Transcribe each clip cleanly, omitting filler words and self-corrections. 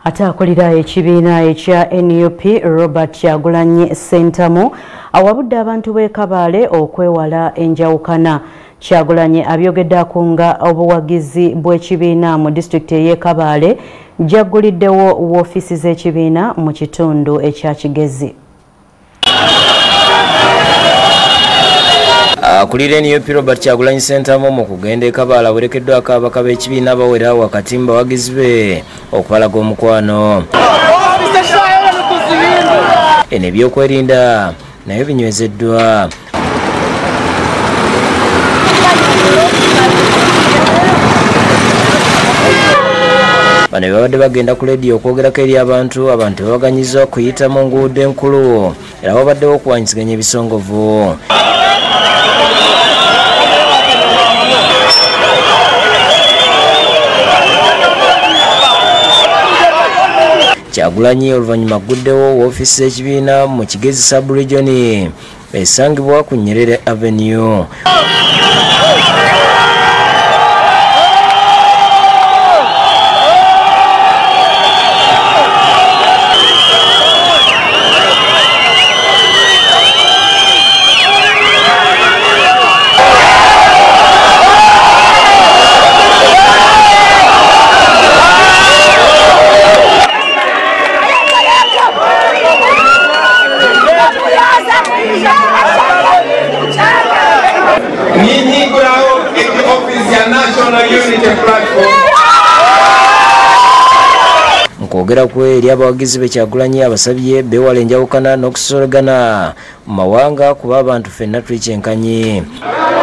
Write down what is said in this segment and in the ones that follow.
Ate akulira ekibiina ekya NUP Robert Kyagulanyi Ssentamu awabudde abantu b'e Kabale okwewala enjawukana. Kyagulanyi abyogedde akunga obuwagizi bw'ekibiina mu disitulikiti ey'e Kabale gy'agguliddewo woofiisi z'ekibiina mu kitundu ekya Kigezi. Akulira NUP Robert Kyagulanyi Ssentamu mu kugenda e Kabale awerekeddwako ababaka b'ekibiina abawera wakati mu bawagizi be okubalaga omukwano. Eno ebyokwerinda nayo binywezeddwa. Bano babadde bagenda ku leediyo okwogerako eri abantu, abantu babaganyizza okuyita mu nguudo enkulu era babaddewo okuwanyisiganya ebisongovu. Kyagulanyi oluvannyuma agguddewo woofiisi z'ekibiina mu Kigezi sub-region esangibwa ku Nyerere Avenue. Nkwogera kwe eri abawagizi be Kyagulanyi abasabye beewale enjawukana n'okusolagana mu mawanga kuba abantu ffenna tuli kyenkanyi.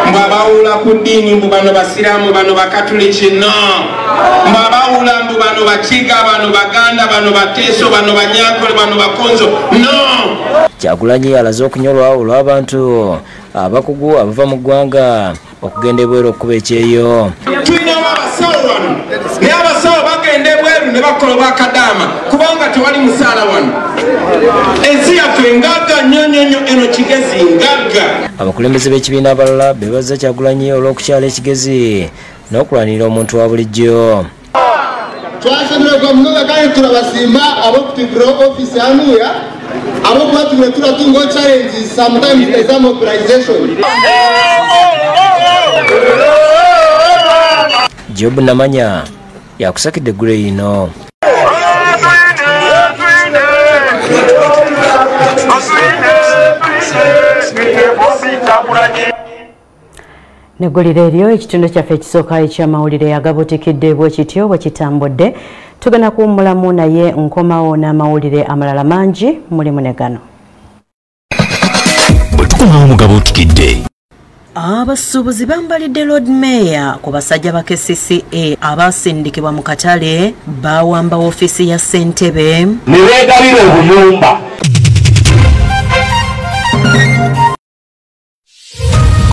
Mbabawula ku ddiini mbu bano basiraamu bano bakatuliki, no. Mbabawula mbu bano bakiga, bano baganda, bano bateeso, bano banyankole, bano bakonzo, no. Kyagulanyi alaze okunyolwa olw'abantu abakugu abava mu ggwanga okugenda ebweru okukuba ekyeyo. Tulinawo abasawo wano, naye abasawo bagenda ebweru ne bakola obwakadaama kubanga tewali musaala wano. Ensi yaffe ngagga nnyo nnyo nnyo, eno Kigezi ngagga. Abakulembeze b'ekibiina abalala beebaza Kyagulanyi olw'okukyala Ekigezi n'okulwanirira omuntu wa bulijjo. Twashemererwa munonga kandi turabasiima ab'okutuguraho ofiisi hanuya abokuba tugure turatungaho challenges sometimes eza mobilization. Job Namanya yakusakidde eggulu ino. Neggulire eryo ekitundu kyaffe ekisooka eky'amawulire agabuutikidde bwe kityo bwe kitambudde. Tugenda kuwummulamu naye nkomawo n'amawulire amalala mangi mulimu ne gano. Bwe tukomawo mu gabuutikidde. Abasuubuzi bambalidde Lord Mayor ku basajja ba KCCA abasindikibwa mu katale bawamba woofiisi ya ssentebe ne beegabira obuyumba.